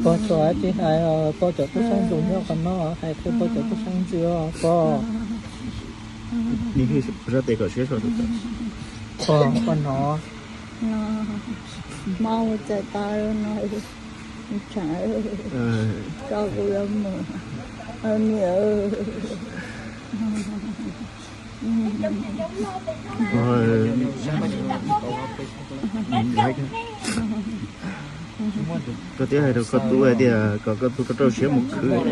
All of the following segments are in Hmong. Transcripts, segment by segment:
Pog, tsuas tsis hais os, pog cov tub sab ntsuj nyob qhov no, hais qhia pog cov tub sab ntsuj os pog. Pog, pog hnov. Mob ua txawm tau no, tso kuv yuav mus, niam. Koj twb hais rau koj tub hais tias kom koj tub rau siab mus khwv,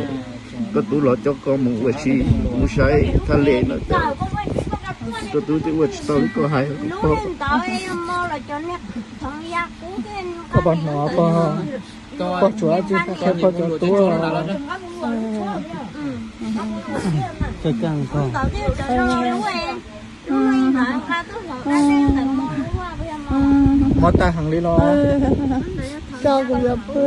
koj tub los coj koj mus ua si, mus saib thaj le no, koj tub twb ua tsis tau li koj hais. Koj pom hnov pog, pog tsuav tsis qhia pog cov tub. Mob tag heev li los? Tso kuv yuav pw.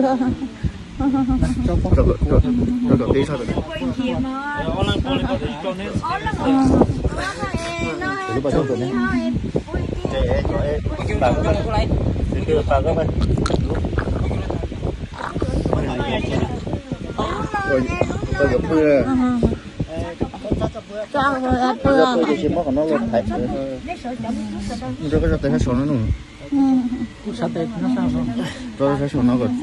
Tsis mob qhov no los thaiv, rau koj sab tes sab saud no, rau sab saud no kom.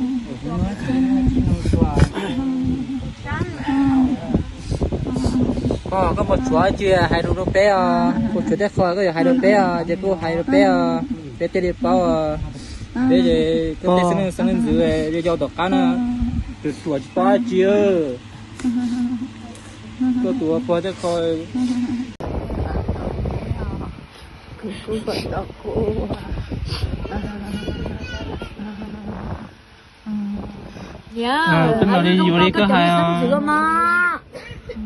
Pog, koj puas tshuav tsis hais rau rau peb os? Puas tshuav tej qho koj yuav hais rau peb os ces kuj hais rau peb os, peb thiaj li paub. Peb ces koj tej xeeb leej xeeb leej ntxwv yau yau tom qab na, tsuas tsuas tsis paub dab tsi. Koj tus ua pog tej qho. Koj noj li yuav li koj hais os.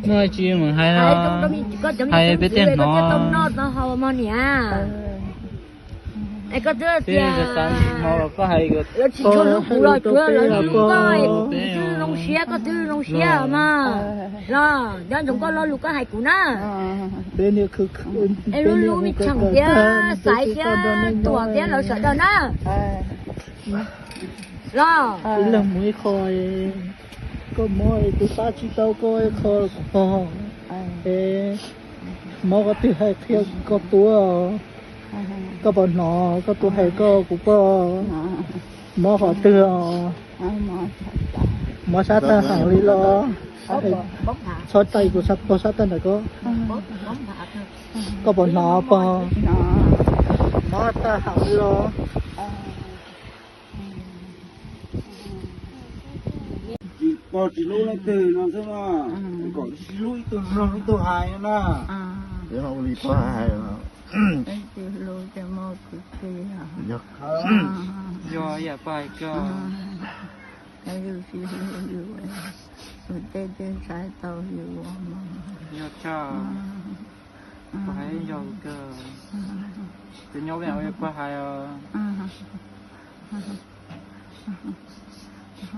Muaj tsis mus hais, hais peb thiaj hnov. Peb xav hnov koj hais. Lawv tsis tshua hlub kuv los tsuav lawv hlub koj, kuv twb zoo siab koj twb zoo siab mas. Los nco ntsoov koj lo lus koj hais kuv na. Es lub lub me cheem thiab Xaiv thiab Tuam thiab lawv sawv daws na. Los ib leeg mus ib qho, koj mob es kuv pab tsis tau koj ib qho kuv pog. Es mob qhov twg hais qhia koj tub, koj puas hnov koj tub hais koj kuv pog? Mob qhov twg os? Mob sab tag heev li los? Txhob cais kuv pog sab tag ntawm koj. Koj puas hnov pog? Mob tag heev li los? Tsis pog tsis hlub leej twg no xwb na, kom tsis hlub ib tug mloog ib tug hais na. Ua li pog hais. Yog yam pog hais kawg. Tej twg ntshai tau yus, yog tshaj, pog hais yog kawg. Ces nyob li pog hais os.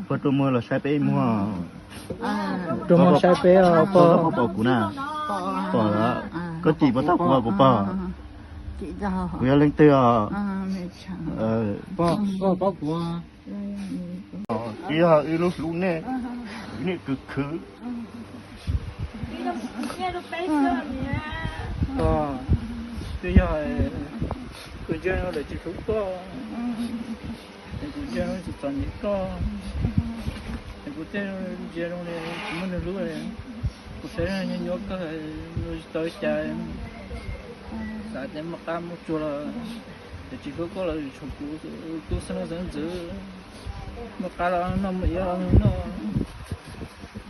Pog rua muag los saib peb ib muag. Rua muag saib peb os pog. Pog pom kuv na? Pom lawm. Koj cim pog tau kuv, kuv pog. Kuv yog leej twg os? Pog, koj paub kuv. Twb yog wb lub hlub nej, wb niam khwv khwv. Twb yog kuv ntsia lawv tsis hlub koj, es kuv ntsia txom txom nyem koj, es kuv thiaj ntsia zoo li tsis muaj neeg hlub. Kuv saib nyuaj nyuaj koj, tsis tau li cas, xav tias muaj qab muaj tsuag los ces tsis hlub koj los tshuav kuv tub xeeb leej xeeb ntxwv, muaj qab los noj, muaj iav los noj.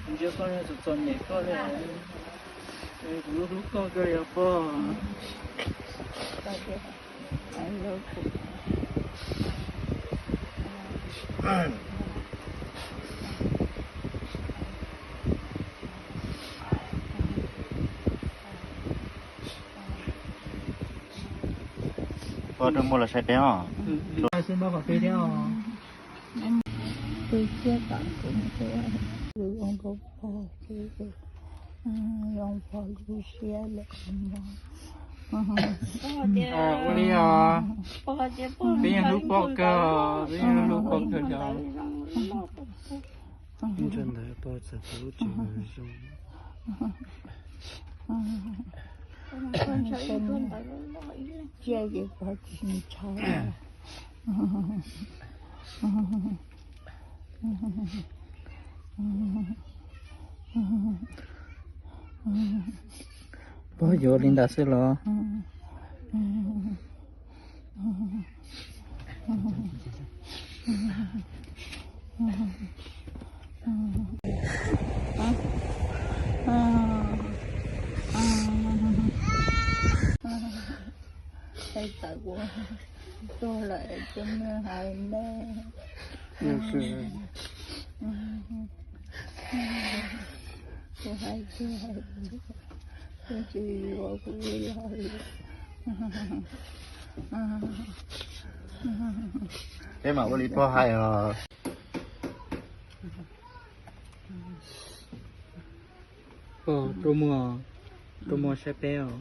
Kuv ntsia koj txom txom nyem koj li, kuv hlub hlub koj kawg li os pog. Pog rua muag los saib peb os. Xwb no kom peb thiab os. Pw thiab tom kuv, zoo nkauj pog, zoo pog lub siab lawm. Ua li os, peb yeej hlub pog kawg, peb yeej hlub pog kawg li os. Ntsuag ntawd pog txawm tus lub tsev zoo. Cia ces pog tsis txhob. Pog yuav li ntawd xwb los? Tawm ua tuag lawm cov me hais me. Kuv hais tiag, kuv tsis yuav kuv li los li. Peb mam ua li pog hais os. Pog rua muag, rua muag saib peb os.